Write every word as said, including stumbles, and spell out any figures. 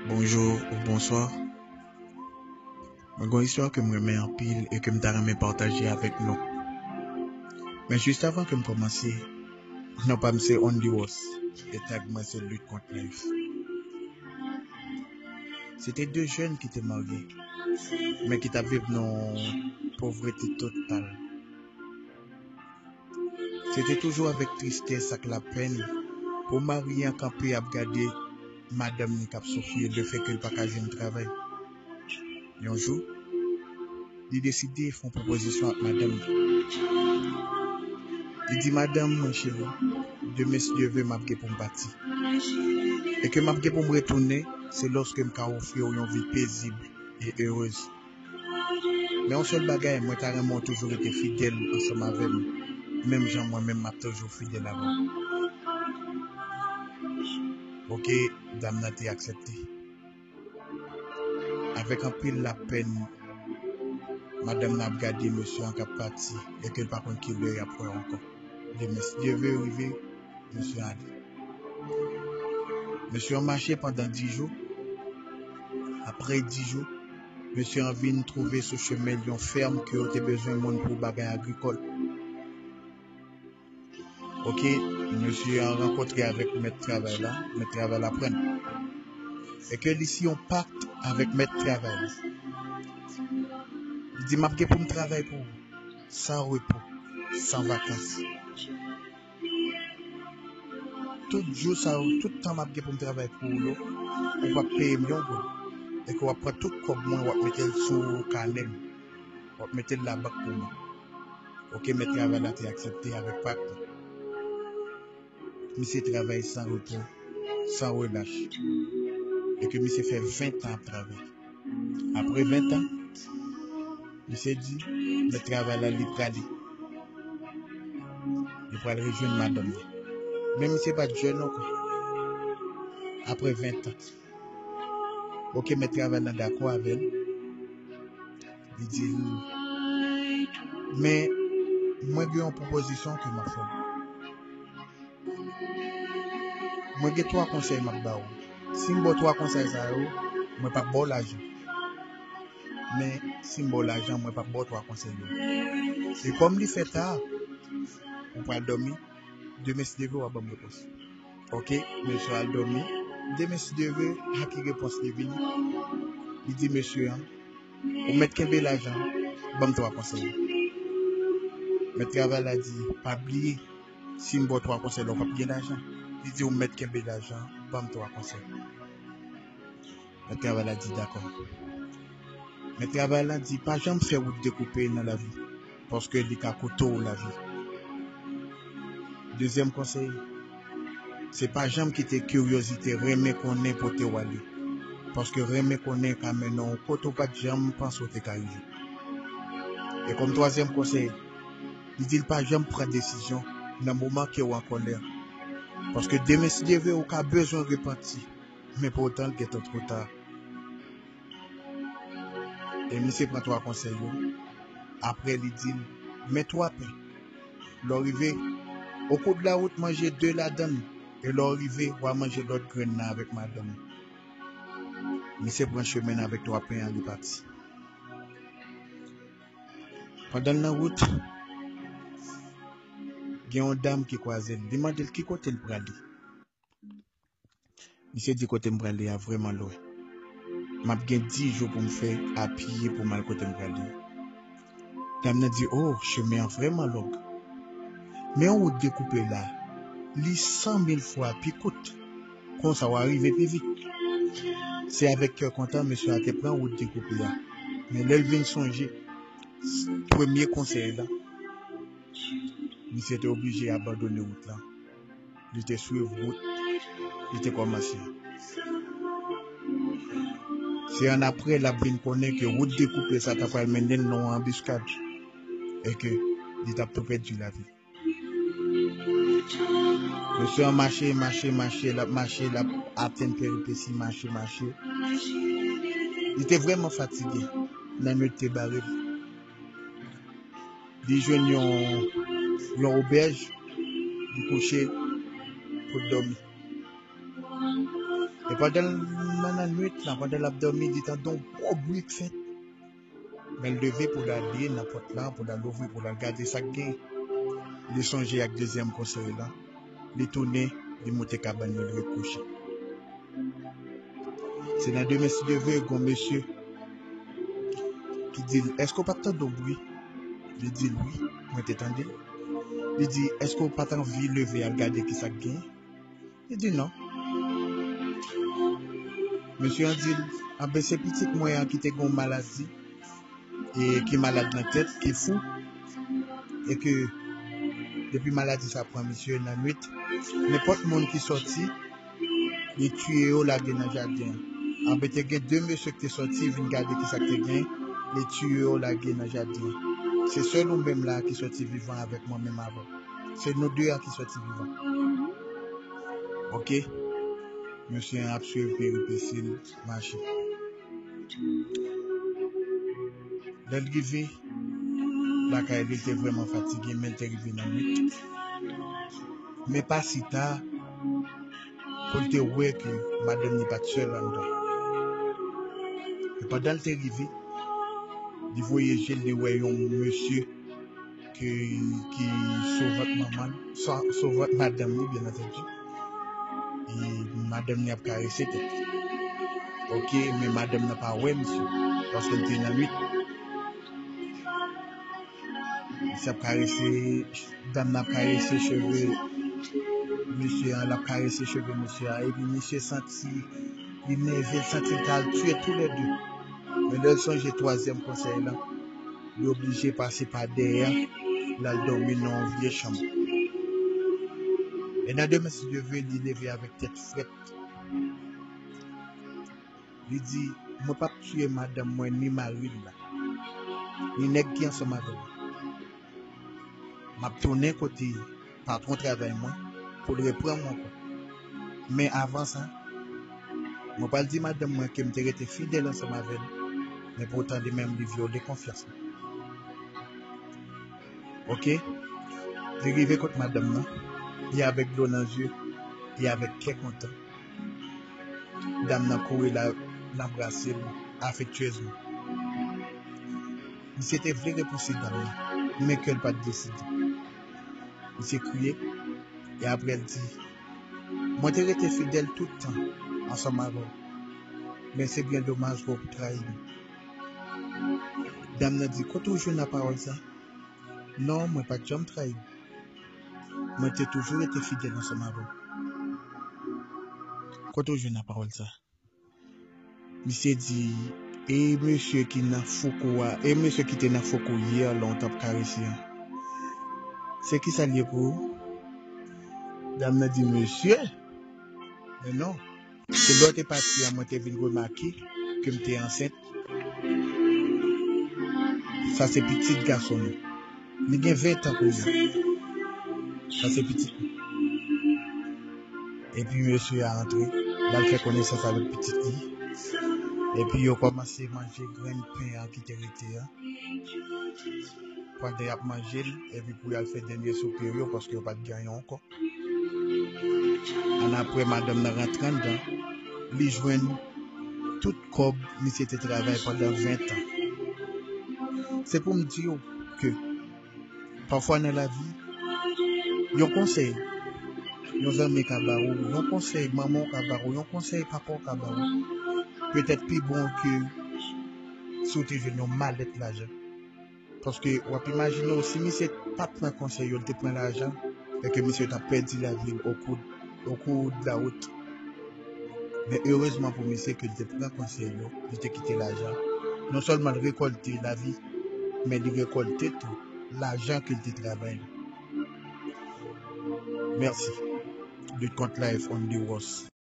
Bonjou ou bonswa. Mwen gen yon istwa ke m renmen anpil e ke m ta renmen pataje avèk nou. Men jis avan ke m kòmanse, non pa m se Only Ross e tag mwen se Lit Kont Life. Se te de jèn ki te marye, men ki t ap viv nan yon povrete total. Se te toujou avèk tristès ak lapenn pou mari an kanpe ap gade madanm li k ap soufri lefètke l pa ka jwenn travay. Yon jou, li deside fè yon pwopozisyon ak madanm li. Li di, "Madanm mwen cheri, demen si Dye vle m ap gen pou m pati. E ke m ap gen pou m retounen, se lòske m ka ofri w yon vi pezib e erez." Men yon sèl bagay, mwen ta renmen w toujou rete fidèl ansanm avè m, menm jan mwen menm m ap toujou fidèl avè w. Oke, dam nan te aksepte. Avèk anpil lapenn, madanm nan ap gade mesye an k ap pati e ke l pa konn kilè y ap wè ankò. Demen, si Dye vle, rive, mesye an ale. Mesye an mache pandan dis jou. Apre dis jou, mesye an vin twouve sou chemen l yon fèm ke yo te bezwen moun pou bagay agrikòl. Oke, mesye an rankontre avèk mèt travay la, mèt travay la pran l. E ke li si yon pak avèk mèt travay la. Li di, "M ap gen pou m travay pou ou, san repo, san vakans. Tout jou sa yo, tout tan m ap gen pou m travay pou ou yo, ou p ap peye m yon goud. E ke w ap pran tout kòb mwen, w ap mete l sou kanè m. W ap mete l labank pou mwen." Oke, mèt travay la te aksepte avèk pak li. Misye travay san repo, san relach. E ke misye fè ven tan ap travay. Apre ven tan, misye di, mèt travay la, li prale. Li pral rejwenn madanm li. Men misye pa t jèn ankò. Apre ven tan. Oke, mèt travay la dakò avè l. Li di l, "Men, mwen gen yon pwopozisyon ke m ap fè w. Mwen gen twa konsèy m ap ba w. Si m ba w twa konsèy sa yo, mwen p ap ba w lajan. Men, si m ba w lajan, mwen p ap ba w twa konsèy yo. E kòm li fè ta, ou pral dòmi, demen si Dye vle, w a ban m repons." Oke, mesye al dòmi. Demen si Dye vle, a ki repons li vini? Li di mesye an, "Ou mèt kenbe lajan, ban m twa konsèy." Mèt travay la di, "Pa bliye, si m ba w twa konsèy la, ou p ap gen lajan." Li di, "Ou mèt kenbe lajan, ban m twa konsèy." Mèt travay la di, "Dakò." Mèt travay la di, "Pa janm fè wout dekoupe nan lavi, paske li ka koute w lavi." Dezyèm konsèy, se pa janm kite kiryozite renmen konnen pote w ale, paske renmen konnen ka mennen w kote w pa t janm panse w te ka rive. E kòm twazyèm konsèy, li di l pa janm pran desizyon nan moman ke w an kòlè, paske demen, si Dye vle, ou ka bezwen repanti, men poutan l gentan twò ta. E misye pran twa konsèy yo. Apre li di l, "Men twa pen. Lè w rive, o kou de la wout, manje de ladan l. E lè w rive, w a manje lòt grenn nan avèk madanm ou." Misye pran chemen nan avèk twa pen an, li pati. Pandan l nan wout, gen yon dam ki kwaze l. Li mande l ki kote l prale. Misye di, "Kote m prale a vrèman lwen. M ap gen dis jou pou m fè a pye pou m al kote m prale a." Dam nan di, "O, chemen an vrèman long. Men yon wout dekoupe la, li san mil fwa pi kout. Konsa w a rive pi vit." Se avèk kè kontan mesye a te pran wout dekoupe a. Men lè l vin sonje premye konsèy la, misye te oblije abandone wout la. Li te swiv wout li te kòmanse. Se annapre l ap vin konnen ke wout dekoupe sa ta pral mennen l nan yon anbiskad e ke li t ap tou pèdi lavi l. Mesye an mache, mache, mache, l ap mache, l ap atenn peripesi, mache, mache. Li te vrèman fatige. Lannwit te bare l. Li jwenn yon, yon obèj, li kouche pou l dòmi. Pandan l nan lannwit lan, pandan l ap dòmi, li tande yon gwo bri k fèt. Men l leve pou l ale nan pòt lan, pou l al ouvri, pou l al gade sa k gen. Li sonje ak dezyèm konsèy lan. Li tounen, li moute kabann li, li ret kouche. Se nan demen, si Dye vle, gon mesye ki di l, "Èske w pa t tande yon bri?" Li di l, "Wi, mwen te tande l." Li di, "Èske w pa t anvi leve al gade ki sa k gen?" Li di, "Non." Mesye an di l, "Anben, se pitit mwen an ki te gen yon maladi, e ki malad nan tèt, ki fou, e ke depi maladi sa pran misye nan nwit, nenpòt moun ki sòti, li tiye yo lage nan jaden an. Anben, te gen de mesye ki te sòti vin gade ki sa k te gen, li tiye yo lage nan jaden an. Se sèl ou menm la ki sòti vivan avèk mwen menm avè w. Se nou de a ki sòti vivan." Oke. Mesye an ap swiv peripesi l, mache. Lè l rive lakay li, li te vrèman fatige, men l te rive nan nwit. Men pa si ta pou l te wè ke madanm li pa t sèl anndan. E pandan l te rive, li voye je l, li wè yon mesye ki, ki sou vant manman l, sou, sou vant madanm li, byen antandi. E madanm li ap karese tèt li. Oke, men madanm nan pa wè misye, paske l te nan nwit. Misye ap karese, dam nan ap karese cheve misye an, l ap karese cheve misye a, epi misye santi li nève, l santi l ta al tiye toulède. Men lè l sonje twazyèm konsèy lan, li oblije pase pa dèyè, l al dòmi nan yon vye chanm. E nan demen, si Dye vle, li leve avèk tèt frèt. Li di, "Mwen p ap tiye madanm mwen ni mari l la, ni nèg ki ansanm avè l. M ap tounen kote patwon travay mwen pou l reprann mwen ankò. Men avan sa, mwen pral di madanm mwen ke m te rete fidèl ansanm avè l, men poutan li menm li vyole konfyans mwen." Oke? Li rive kot madanm nan, li avèk dlo nan zye, li avèk kè kontan. Dam nan kouri la, l anbrase l afektyezman. Misye te vle repouse dam nan, men kè l pa t deside. Misye kriye, e apre l di, "Mwen te rete fidèl tout tan ansanm avè w, men se byen domaj ke w trayi m." Dam nan di, "Kote w jwenn a pawòl sa?" "Non, mwen pa t janm trayi w. Mwen te toujou rete fidèl ansanm avè w." "Kote w jwenn a pawòl sa?" Misye di, "E mesye ki nan foukou a, e mesye ki te nan foukou yè lè w t ap karese an, se kisa l ye pou ou?" Dam nan di, "Mesye? Men non. Se lè w te pati an, mwen te vin remake ke m te ansent. Sa se pitit gason nou. Li gen ven tan kounye a. Sa se pitit nou." Epi mesye a antre, l al fè konesans avèk pitit li. Epi yo kòmanse manje grenn pen an ki te rete an. Pandan y ap manje l, epi pou y al fè dènye soupe yo, paske yo pa t gen anyen ankò. Annapre, madanm nan rantre anndan, li jwenn tout kòb misye te travay pandan ven tan. Se pou m di w ke pafwa nan lavi, yon konsèy yon zanmi ka ba ou, yon konsèy manman w ka ba ou, yon konsèy papa w ka ba ou, petèt pi bon ke si w te jwenn yon malèt lajan. Paske w ap imajine w, si misye pa t pran konsèy yo, l te pran lajan, e ke misye t ap pèdi lavi l okou, okou de la wout. Men erezman pou misye ke l te pran konsèy yo, li te kite lajan. Non sèlman l rekòlte lavi, men li rekòlte tou lajan ke l te travay la. Mèsi. Lit kont life on the worst.